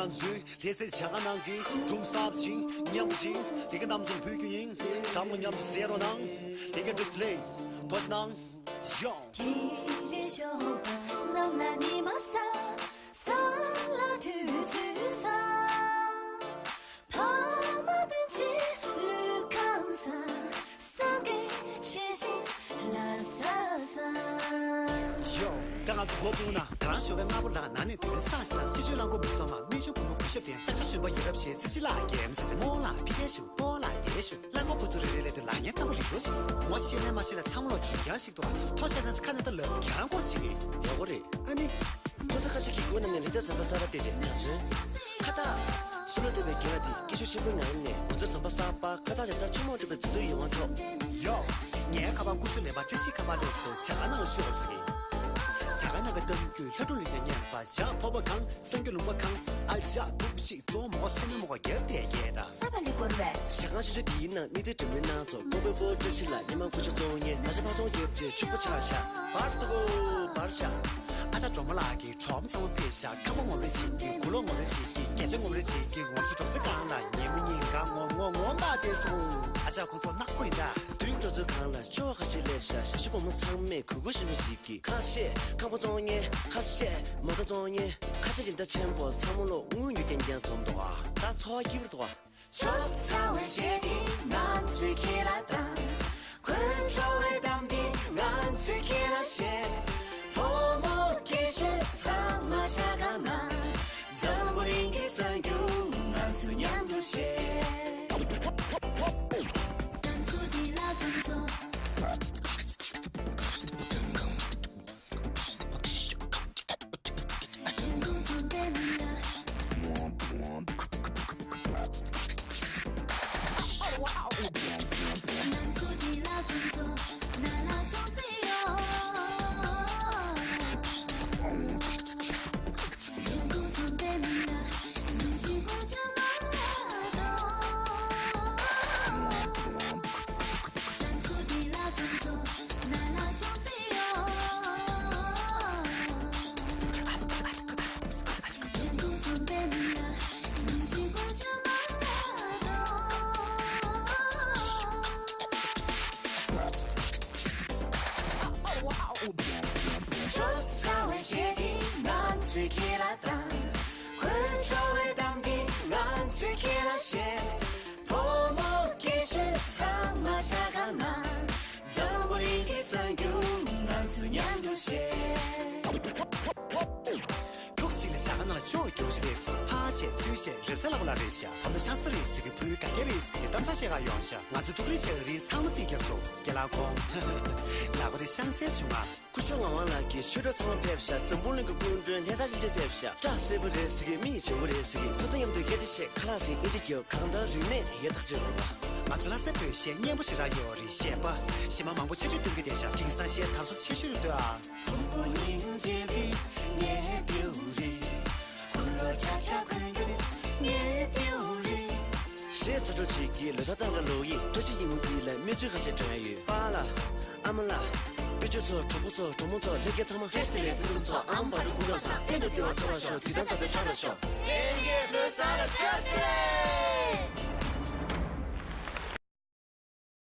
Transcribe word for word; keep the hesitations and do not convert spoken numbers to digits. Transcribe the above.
ང་ཚོས་ལྷ་སའི་བྱ་དགའ་ནང་གི་སྒྲུང་གསར་བ་བཞིན་མཉམ་དུ་བཞིན་ལས་ཀ་རྣམ་གསུམ་ཕུལ་རྒྱུ་ཡིན། ཚང་མ་མཉམ་དུ་གསན་རོགས་གནང་། ལས་ཀ་བཀྲ་ཤིས་བདེ་ལེགས། ཐུགས་རྗེ་གནང་། ཡོ། དེ་རེ་ཤོག་གནམ་ལ་ཉི་མ་ཤར། ས་ལ་དུས་ཚོད་ཤར། ཕ་མ་སྤུན་མཆེད་ལུས་ཁམས་བཟང་། སངས་རྒྱས་ཆོས་བཞིན་ལ་ས་བཟང་། ཡོ། ད་ང་ཚོ་འགོ་བཙུགས་ན། ད་རང་ཞོགས་པའི་སྔ་པོ་ལ་ནང་ནས་ཐོན་བསམ་ཞིག་ལ། སྤྱི་སྤྱོད་རླངས་འཁོར་མི་སོང་མ། སྨན་ཞབས་བུ་མོ་གུས་ཞབས་ལྡན། སྟག་ཤར་གཞོན་པ་ཡ་རབས་ཤེས། སྲིད་ཞི་ལགས་རྒྱལ་མོ་ཟེར་ཟེར། རྨོ་ལགས་ཕི་ཁ་ཞུ། སྤོ་ལགས་ཡེ་ཞུ། རླངས་འཁོར་བུ་ཚུགས་རེ་རེ་ལ་དུ་ལག་ཉན་ཚ་པོ་རིག་ཞོ་ཞིག་ངོ་ཤེས་ནས་མ་ཤེས་ལ་ཚང་མ་ལོ་ཇུས་ཀྱང་ཞིག་ཏུ། ཐོ་ཤ་ན་ཁ་ནས་ད་ལབ་གྱང་སྐོར་ཞིག་གི་ཡག་པོ་རེད། ཨ་ནི། ཐོ་ཚ་ཁ་ཤས་ཀྱི་སྒོ་ནས་ནས་ལི་ཙ་ཟམ་པ་གསར་པ་དེ་རེད། ཇ་ཚོན། ཁ་བཏགས། སུ་ལ་འདོད་པའི་རྒན་ལགས་དེ་སྐྱིད་ཤོད་ཆེན་པོའི་ངང་ནས་ང་ཚོའི་ཟམ་པ་གསར་པ་ཁ་བཏགས་རེད། ད་ཆུ་མོག་འགྲོ་བའི་འཛུལ་དུས་ཡོང་བ་ཐོབ། ཡོ། ངའི་ཁ་པར་ཀུ་ཤུ་ལས་པ་བཀྲ་ཤིས་ཁ་པར་ལས་སུ་བྱ་དགའ་ནང་ཤོག་ཟེར། བྱ་དགའ་ནང་གི་གཏམ་རྒྱུད་ལྷ་སྒྲུང་ལས་ཀྱང་སྙན་པ། བྱ་ཕོར་པ་གང་། སངས་རྒྱས་ལུང་པ་གང་། ཨ་ཅག་ཐུག་ཤིག་ཙོ་མོ་སུ་མི་མོ་ག་རྒྱབ་དེ་རྒྱལ་ད། ས་བ་ལི་སྐོར་བས། ཞག་གང་ཤུ་ཤུ་དེའི་ནང་གནས་ཚུལ་འདྲ་མིན་སྣ་ཚོགས། ཀོང་པོའི་ཕོ་བཀྲ་ཤིས་ལ་ཉི་མ་ཀུ་ཤུ་ཙོང་ཉེ། ན་ཆ་ཕ་ཚོང་རྒྱབ་ཅེས་ཕྱུག་པོ་ཆགས་ཤག་བར་དུ་གོ་བར་ཤག་ཨ་ཅག་སྒྲོལ་མ་ལགས་ཀྱིས་གྲོགས་མོ་ཚང་མ་ཕེབས་ཤག་ཁ་པར་ངོམ་རེ་བྱེད་ཀྱི། གུ་ལོག་ངོམ་རེ་བྱེད་ཀྱི། སྐད་ཆ་ངོམ་རེ་བྱེད་ཀྱི། ངོམ་སོ་གྲོགས་ཚེ་གང་ལ་ཉིན་མོ་ཉིན་གང་ངོམ་ངོམ་ངོམ་པ་དེ་སོ། ཨ་ཅག་ཁོ་ཚོ་ནག་པོ་ཡིན་ད། དུས་འགྲོ་ཚོད་གང་ལ་ཅོག་ཁ་ཤས་ལས་ཤག་ཞབས་ཞུ་བུ་མོ་ཚང་མས་གུས་གུས་ཞུ་མི་ཞིག་གིས། ཁ་ཤས་ཁང་པ་བཙོང་ཉེ། ཁ་ཤས་མོ་ཊ་བཙོང་ཉེ། ཁ་ཤས་རིན་ཐང་ཆེན་པོ་ཚང་མ་ལོ་དངུལ་ཉོས་རྐྱང་རྐྱང་འཛོམས་འདུག་ཨ། ད་འཚོ་བ་སྐྱིད་པོ་འདུག་ཨ། ཆོག་ཚ་བའི་གཞས་འདི་ང་ཚོས་ཁྱེད་ལ་བཏང་། ཁོའི་བྲོ་བའི་གཏམ་འདི་ང་ཚོས་ཁྱེད་ལ་བཤད། ཕོ་མོ་སྐྱིད་ཤོད་ཚང་མ་ཆ་ག་ན། འཛམ་བུ་གླིང་གི་གསར་འགྱུར་ང་ཚོ་མཉམ་དུ་བཤད། ཆོག་ཚ་བའི་གཞས་འདི་ང་ཚོས་ཁྱེད་ལ་བཏང་། ཁོའི་བྲོ་བའི་གཏམ་འདི་ང་ཚོས་ཁྱེད་ལ་བཤད། ཕོ་མོ་སྐྱིད་ཤོད་ཚང་མ་ཆ་ག་ན། འཛམ་བུ་གླིང་གི་གསར་འགྱུར་ང་ཚོ་མཉམ་དུ་བཤད། ཁྱུག་ཅིག་ལ་ཆ་ག་ན་ལ་ཅོག་གྱོག་ཞིག་ལས་སོ། ཕ་ཆེ་ཚུལ་ཆེ་རེབ་ས་ལ་བ་ལ་རེ་ཤ་བམ་ན་ཤང་ས་རེ་ཟི་གི་བུའི་ག་རྒྱ་རེ་ཟི་གི་གཏམ་ས་ཆེ་ག་ཡོང་ཤ། ང་ཚོ་ཐུག་རེ་ཆེ་ག་རེ་ཚང་མ་རྩིས་རྒྱབ་སོ། རྒྱ་ལ་ཁོང་ལ་བ་དེ་ཤང་སའི་ཆུང་མ། སྐུ་ཞབས་ངག་དབང་ལགས་ཀྱིས་ཆོས་གྲོགས་ཚང་མ་ཕེབས་ཤག་འཛམ་བུ་གླིང་གི་སྐུ་མགྲོན་ལྷ་ས་ཆེན་ཆེ་ཕེབས་ཤག་སྐྲ་སེར་པོ་རེད་ཟེར་གི་མི་ཡི་བྱེད་པོ་རེད་ཟེར་གི་ཐུགས་དམ་མཉམ་དུ་སྐད་ཆ་བཤད། ཁ་ལག་ཟིན་ཨིན་ཇི་རྒྱབ་གང་ལྟར་རིག་གནས་ཡག་ཐག་ཆོད་འདུག་པ། ང་ཚོ་ལྷ་སའི་བོད་གཞས་སྙན་པོ་ཞེ་དྲག་ཡོད་རེད། གཞས་པ་གཞས་མ་མང་པོ་ཆེ་ཆེ་སྟོན་གི་བསྡད་ཤག་དེང་སང་གཞས་དར་སོ་ཆེ་ཤོས་རེད་འདོད་ཨ། ཕུང་པོ་སྙིང་རྗེ་ལི་ངའི་བེའུ་རི། ཁུ་ལོ་ཁྲ་ཁྲ་གོན་རྒྱུ་ནི་ངའི་བེའུ་རི། གཞས་ཚ་དྲོ་གཅིག་གིས་ལོ་ཚ་སྟངས་ཀ་ལོག་ཡིན། བཀྲ་ཤིས་ཉིན་མོ་འདི་ལ་སྨོན་ཚིག་ཁ་ཤས་འདོན་ཡ་ཡོད། པཱ་ལགས། ཨ་མ་ལགས། དཔེ་ཆོས་ཚོ། གྲོགས་པོ་ཚོ། གྲོགས་མོ་ཚོ། ལྷན་རྒྱས་ཚང་མ། བཀྲ་ཤིས་བདེ་ལེགས་ཕུན་སུམ་ཚོགས། ཨམ་བ་དྲུག་སྐུ་ཁམས་བཟང་། གཏན་དུ་བདེ་བ་ཐོབ་པར་ཤོག་དུས་ཚང་ད་ལྟ་འཁྱོལ་བར་ཤོག་ལྷན་རྒྱས་བོད་ས་ལ་བཀྲ་ཤིས་བདེ་ལེགས།